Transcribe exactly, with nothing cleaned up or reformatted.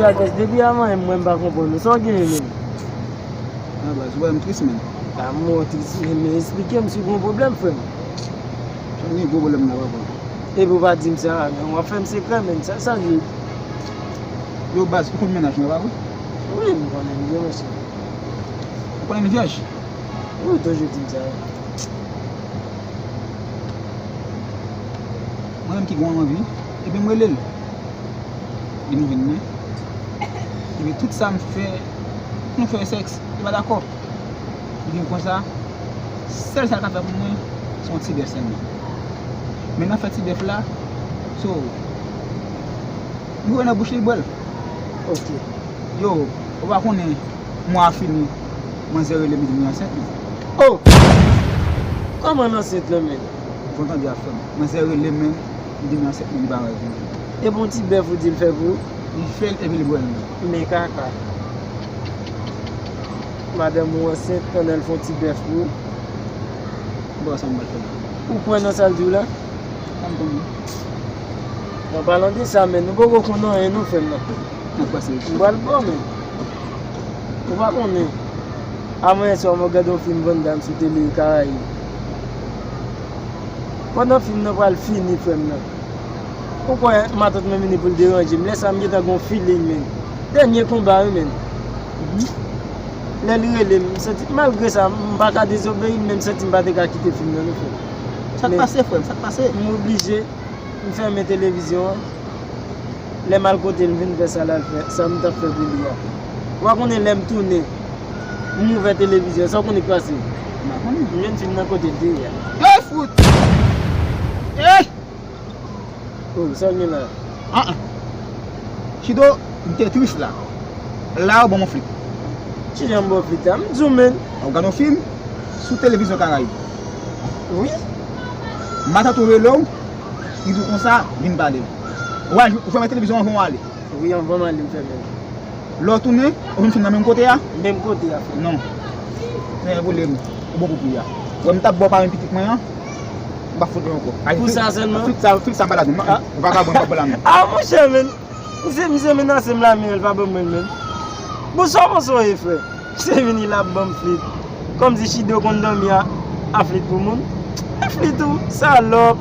Sa kòz depi avan mwen m pa konprann ou. Sa w genyen menm? Ah, baz, ou wè m tris, menn. Ah, m wè w tris, men, men eksplike m si w gen yon pwoblèm, frè m. Sa w gen gwo pwoblèm la, papa? Epi w pa di m sa, men w ap fè m sekrè, menn. Sa, sa l ye? Yo, baz, ou konn mennaj mwen, pa vre? Wi, m konnen l, wi, monchè. Ou konnen l vyèj? Wi, ou toujou di m sa. Mwen menm ki gen yon anvi, epi m rele l. Li vin jwenn mwen. Epi tout sa m fè, nou fè sèks, li pa dakò. Li vin konsa, sèl sa l ka fè pou mwen, se yon ti bèf sèlman. Men n ap fè ti bèf la, so, li voye nan bouch li, l bwè l. Ok. Yo, ou pa konnen, mwa a fini, manzè rele m, li di m li ansent, menn. Oh! Kòman l ansent lan, menn? Bon, tande afè m. Manzè rele m, menn, li di m li ansent, menn, li pa wè l, menn. E bon ti bèf ou di l fè pou ou? Li fè l epi li bwè l, menn. Men kaka. Madanm ou ansent pandan l fè yon ti bèf pou ou. Bon, sa m pral fè. Ou kwè nan sa l di w la? Sa m konnen. An palan de sa, menn, nou poko konn anyen, nou, frè m nan. N ap pase. M pral ba w, menn. Ou pa konnen. Avan yè swa, mwen gade yon fim Van Damme sou tele Karayib. Pandan fim nan pral fini, frè m nan, ou kwè matant mwen vini pou l deranje m? Lè sa a, m gentan gen yon feeling, menn. Dènye konba, wi, menn. Lè li rele m, m santi, malgre sa, m pa ka dezobeyi l, men m santi m pa te ka kite fim nan, non, frè m. Sa k pase, frè m? Sa k pase? M oblije, m fèmen televizyon an. Lè m al kote l, m vin fè sa l al fè, sa m t ap fè pou li a. Ou pa konnen lè m tounen, m ouvè televizyon an, sa w konnen k pase? M pa konnen. M jwenn fim nan kote l te ye a. Ey, fout! Ey! Oh, sa w gen la? Ah, ah. Chido, m te tris la. La, ou ban m yon flit. Kijan m ba w flit la? M di w, menn. Ou gade yon fim sou televizyon Karayib. Wi. Matant ou rele w, li di w konsa, vin pale. Ou al, ou fèmen televizyon anvan w ale. Wi, anvan m ale, m fèmen l. Lè w tounen, ou jwenn fim nan menm kote a? Menm kote a, frè. Non. Se yon pwoblèm. Ou bon pou pri a. Ou wè m t ap ba w pami pitit mwen an, m p ap fout li ankò. Pou sa sèlman? Flit sa, flit sa m pa ladan. Ah. Vagabon, m p ap ba l a non. Ah, monchè, menn. Misye, misye menase m la, men l pa ban mwen l menm. Bonswa, bonswa, e frè. Misye vini la ap ban m flit. Kòmsi Chido konn dòmi a, a flit pou moun. E flit ou, salòp.